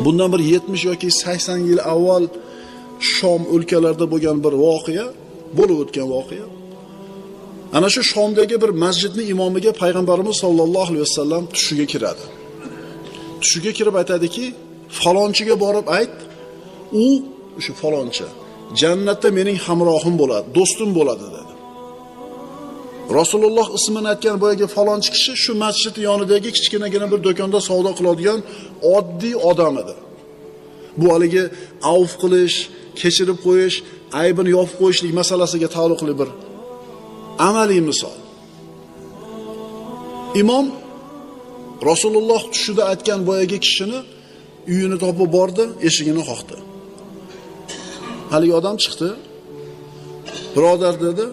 Bundan bir 70 yoki 80 yil avval Shom o'lkalarida bo'lgan bir voqea, bo'lib o'tgan voqea. Ana shu Shomdagi bir masjidning imomiga payg'ambarimiz sollallohu alayhi vasallam tushiga kiradi. Tushiga kirib aytadiki, falonchiga borib ayt, u o'sha falonchi jannatda mening hamrohim bo'ladi, do'stim bo'ladi dedi. Rasululloh ismini aytgan boyagi falonchi kishi shu masjid yonidagi kichkinagina bir do'konda savdo qiladigan oddiy odam edi. Bu haligi avf qilish, kechirib qo'yish, aybini yopib qo'yishlik masalasiga taalluqli bir amaliy misol. Imom Rasululloh tushida aytgan boyagi kishini uyini topib bordi, eshigini qoqdi. Haligi odam chiqdi. Birodar dedi,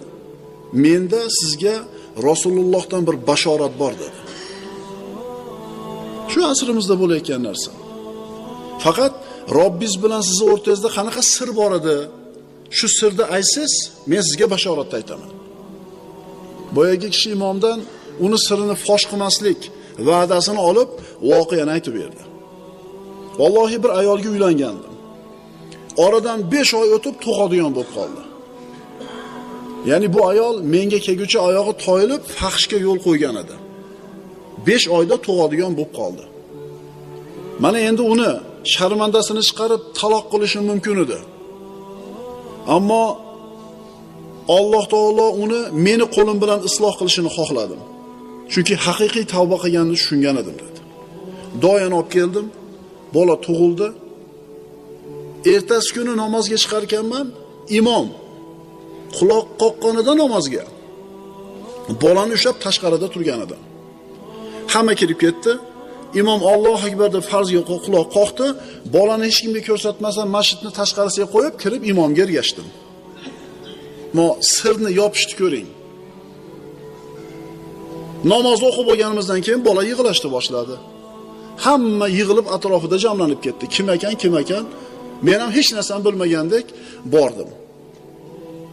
menda sizga Rasulullohdan bir bashorat bor dedi. Shu asrimizda bo'layotgan narsa. Faqat Robbiz bilan sizni o'rtangizda qanaqa sir bor edi? Shu sirni aytsangiz, men sizga bashoratni aytaman. Boyagi kishi imomdan uni sirini fosh qilmaslik va'dasini olib, voqeani aytib berdi. Vallohi bir ayolga uylangandim. Oradan 5 oy o'tib tug'adigan bo'lib qoldi. Ya'ni bu ayol menga kelguncha oyog'i toyilib fahshga yo'l qo'ygan edi. 5 oyda tug'adigan bo'lib qoldi. Mana endi uni sharmandasini chiqarib taloq qilishim mumkin edi. Ammo Alloh taolo uni meni qo'lim bilan isloh qilishini xohladim. Chunki haqiqiy tavba qilganini tushungan edim dedi. Doyani olib keldim, bola tug'ildi. Ertasi kuni namozga chiqar ekanman, imom quloq qoqqanida namozga bolani ushlab tashqarida turgan edi. Hamma kirib ketdi. Imom Allohu akbar deb farzga quloq qoqdi. Bolani hech kimga ko'rsatmasdan masjidni tashqarisiga qo'yib kirib imomga ergashdim. Mo sirni yopishdi ko'ring. Namozni o'qib bo'lganimizdan keyin bola yig'ilashni boshladi. Hamma yig'ilib atrofida jamlanib ketdi. Kim ekan, kim ekan? Men ham hech narsani bilmagandek bordim.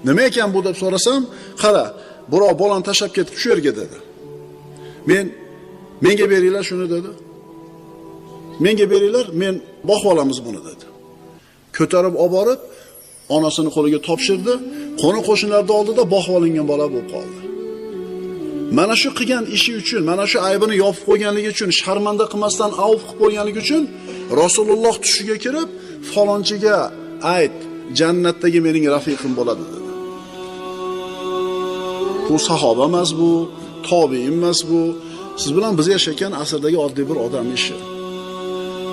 Nima ekan bu deb so'rasam, qara, birov bolani tashlab ketib shu yerga dedi. Menga beringlar shuni dedi. Menga beringlar, men boqib olamiz buni dedi. Ko'tarib olib borib, onasini qo'liga topshirdi. Qo'ni qo'shnilarning oldida boqib olingan bola bo'lib qoldi. Mana shu qilgan ishi uchun, mana shu aybini yopib qo'yganligi uchun, sharmanda qilmasdan avf qilib qo'yganligi uchun Rasululloh tushiga kirib, falonchiga ayt, jannatdagi mening rafiqim bo'ladi dedi. Bu sahoba emas bu, tobiin emas bu. Siz bilan biz yashagan asrdagi oddiy bir odam ishi.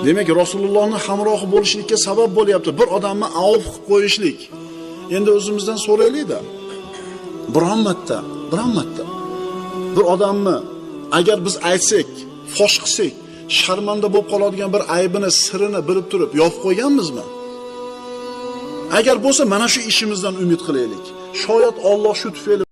Demak, Rasulullohning hamrohi bo'lishlikka sabab bo'lyapti bir odamni avf qilib qo'yishlik. Endi o'zimizdan so'raylik-da. Biron marta bir odamni agar biz aytsak, fosh qilsak, sharmanda bo'lib qoladigan bir aybini, sirini bilib turib yopib qo'yganmizmi? Agar bo'lsa, mana shu ishimizdan umid qilaylik. Shoyat Alloh shu tufayli